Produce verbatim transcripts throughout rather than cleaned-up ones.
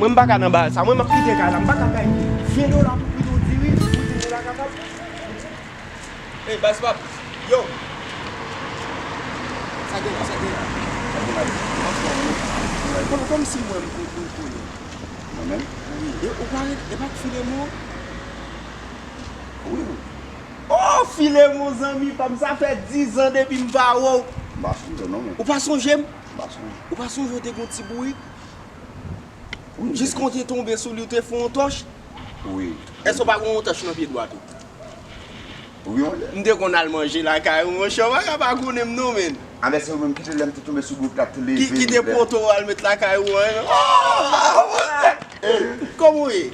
Mwen, m pa ka nan bagay sa. Mwen, m ap kite kay la. M pa ka bay ven dola pou pito diri, pou diri la kapab. Ey, baz pap. Yo. Sa gen la, sa gen la. Sa gen la. Anfòm, wi. Kòm, kòm si mwen, m, m, m konnen. Mwen menm? Wi. E, ou pa ret, e pa Filemon? Wi, wi. Oh, Filemon, zanmi pa m, sa fè dizan depi m pa wè w. M pa sonje w non, men. Ou pa sonje m? M pa sonje. Ou pa sonje w te gon ti bourik? Wi, m te. Jiske w te tonbe sou li, w te fè yon tòch? Wi. Èske w pa gon yon tòch nan pye dwat ou? Wi, wi. M te konn al manje lakay ou, monchè, w pa ka pa konnen m non, men. A, men se ou menm ki te, lè m te tonbe sou bourik la, te leve m. Ki, ki te pote w al met lakay ou an, non? Oh! Kòman w ye?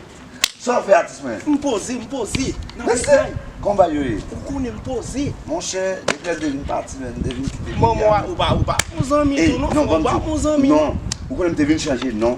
Sa w fè, atis mwen? M poze, m poze. Nan mesye, bagay. Kòman bagay yo ye? Ou konnen m poze. Monchè, depi lè m te vin pati, men, m te vin kite peyi a. Manman w, ou pa, ou pa bon zanmi tou, non, frè, ou pa bon zanmi. Non, ou konnen m te vin chanje non.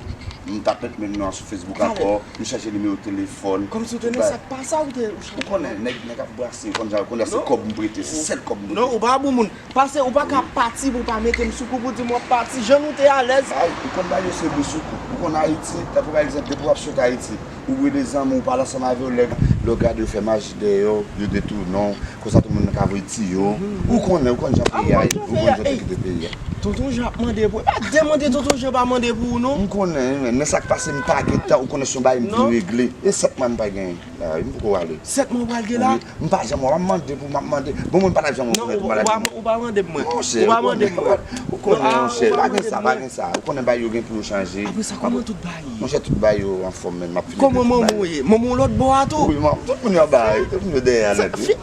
M t ap met men nou sou Facebook ankò. M chanje nimewo telefòn. Kòmsi w te nan sa k pa sa, ou te, ou chanje. Ou konnen, nèg, nèg ap brase, ou konn jan, ou konnen se kòb m prete, se sèl kòb m prete. Non, ou pa bon moun. Pase, ou pa ka pati pou w pa mete m sou kou pou di m w ap pati. Jan nou te alèz. Ay, ou konn bagay yo se bri sou kou. Ou konn Ayiti, tankou pa egzanp, depi w ap sot Ayiti, ou bri de zanmi, ou pale ansanm avè yo, lè, lè w gade yo fè maji dèyè w, yo detounen w, konsa tout moun nan ka voye tiyo. Ou konnen, ou konn jan peyi a ye, ou konn jan te kite peyi a. Tonton Jan ap mande pou, e pa demande Tonton Jan pa mande pou ou non. M konnen, men, men sa k pase, m pa gen tan, ou konnen se yon bagay m vin regle. E sèt mwa m pa genyen. La, wi, m poko ale. Sèt mwa w pral gen la? Wi, m pa janm wè, m ap mande pou, m ap mande. Bon, mwen pa t ap janm rekonèt ou, m pa t ap janm. Non, ou pa, ou pa mande m mwen. Monchè, ou pa mande m mwen. Ou konnen, monchè, pa gen sa, pa gen sa. Ou konnen bagay yo gen pou yo chanje. Apre sa, kòman tout bagay ye? Monchè, tout bagay yo anfòm, men m ap fini. Kòman manman w ye? Manman w lòt bò a tou? Wi, manman, tout moun yo anba, wi, tout moun yo dèyè a nèt, wi.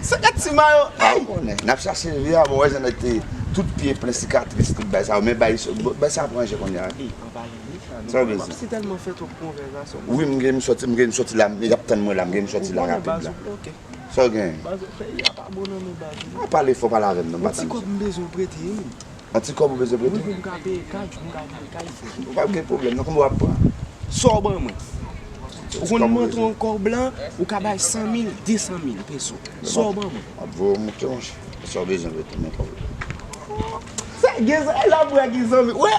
Sa gad ti mayo. A, ou konnen. N ap chache vi a, bon, wè jan nèg te tout pye plen sikatris, tout bagay sa yo. Men bagay, bagay sa ap ranje kounye a. Sa w bezwen? Si tèlman fè twòp konvèsasyon. Wi, m gen m sòti, m gen m sòti la, y ap tann mwen la, m gen m sòti la rapid la. Sa w gen? Baz, peyi a pa bon nan men baz. A, pale fò, pale avè m non, m pa tann. Yon ti kòb m bezwen prete wi. Yon ti kòb ou bezwen prete? Wi, pou m ka peye kay, pou m ka peye kay. Pa gen pwoblèm non, konbyen w ap pran? Sa w ban mwen? Ou konn montre yon kòb lan, ou ka bay san mil, de san mil peso. Sa w ban mwen? M ap voye w monte monchè. Sa w bezwen prete men kòb la. Sa gen sa, e la m wè ki zanmi. Wè,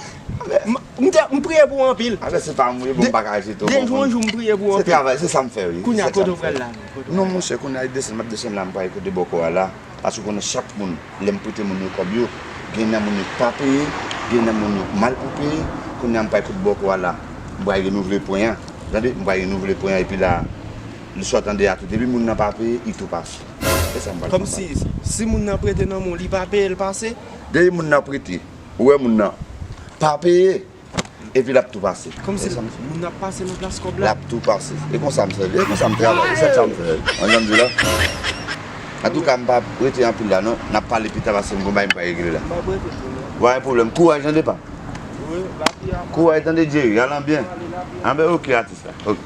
m, m te, m priye pou ou anpil. Avè se pa m wi, bon, m pa ka aji tou. De jou an jou m priye pou ou anpil. Se travay, se sa m fè wi. Kounye a kote w pral la? Non monchè, kounye a desann, m ap desann la, m pral kote bòkò a la. Paske ou konnen chak moun, lè m prete moun yo kòb yo, gen nan moun yo k pa peye, gen nan moun yo k mal pou peye, kounye a m pral kote bòkò a la. M pral renouvle pwen an. Tande, m pral renouvle pwen an epi la, li sa w tande a tou. Depi moun nan pa peye, li tou pase. E sa m pral fè. Kòmsi, si moun nan prete nan men w, li pa peye, l pase? Depi moun nan prete, ou wè moun nan pa peye, epi l ap tou pase. Kòmsi moun nan ap pase nan plas kòb la? L ap tou pase. E konsa m fè, e konsa m travay, e sèl sa m fè. An jan m di la. Antouka, m p ap rete anpil la non. N ap pale pita paske m gon bagay m pral regle la. M ap rete tou non. Pa gen pwoblèm. Kouraj tande pa. Wi, lavi a. Kouraj tande Jerry, al an byen. Anben, oke, atis la. Oke.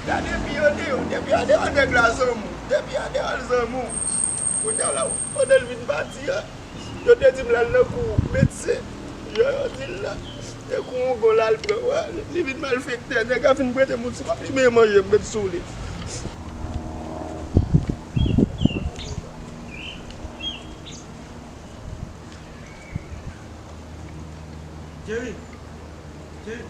Gade depi yo deyò, depi yo deyò nèg la zanmi w. Depi yo deyò l zanmi w. Kounye a la, pandan l vin pati a, yo te di m l al nan kou medsen. Jan yo di l la, e kou wougon l al pran. Wè, li vin malfektè. Nèg la fin prete m yon ti kòb, li menm manje m met sou li. Jerry. Jerry.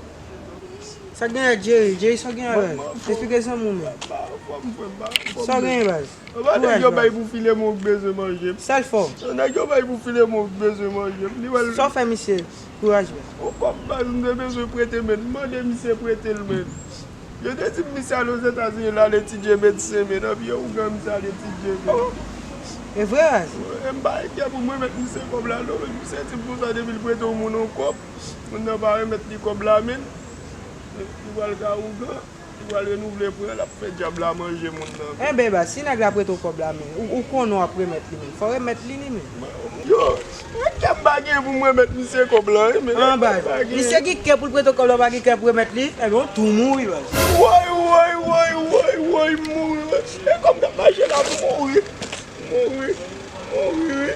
Sa gen ak Jerry? Jerry, sa gen avè l? Esplike zanmi w menm. Sa gen baz? Anba nèg yo bay pou Filemon k bezwen manje m. Sèl fòm. Nèg yo bay pou Filemon k bezwen manje m. Li wè l. Sa w fè misye? Kouraj baz. Yon kòb baz m te bezwen prete men. M mande misye prete l men. Yo te di m misye al Ozetazini, l al etidye medsen, men nan pye ougan misye al etidye, men. Oh! E vre, Raz? E m pa enkyè pou m remèt misye kòb la, non, men misye di m konsa depi l prete yon moun yon kòb, moun nan pa remèt li kòb la, men. Li pral ka ougan, li pral renouvle pwen, l ap fè dyab la manje moun nan. Enben, baz, si nèg la prete w kòb la, men, ou, ou konnen w ap remèt li, men. Fò w remèt li, li, men. Yo, enkyè m pa gen pou m remèt misye kòb la, wi, men. An, baz. Misye gen kè pou l prete w kòb la, ou pa gen kè pou remèt li, enben, ou tou mouri, baz. Woy, woy, woy, woy, woy, m mouri, wi. E kòm n ap mache la, m mouri. M mouri. M mouri, wi.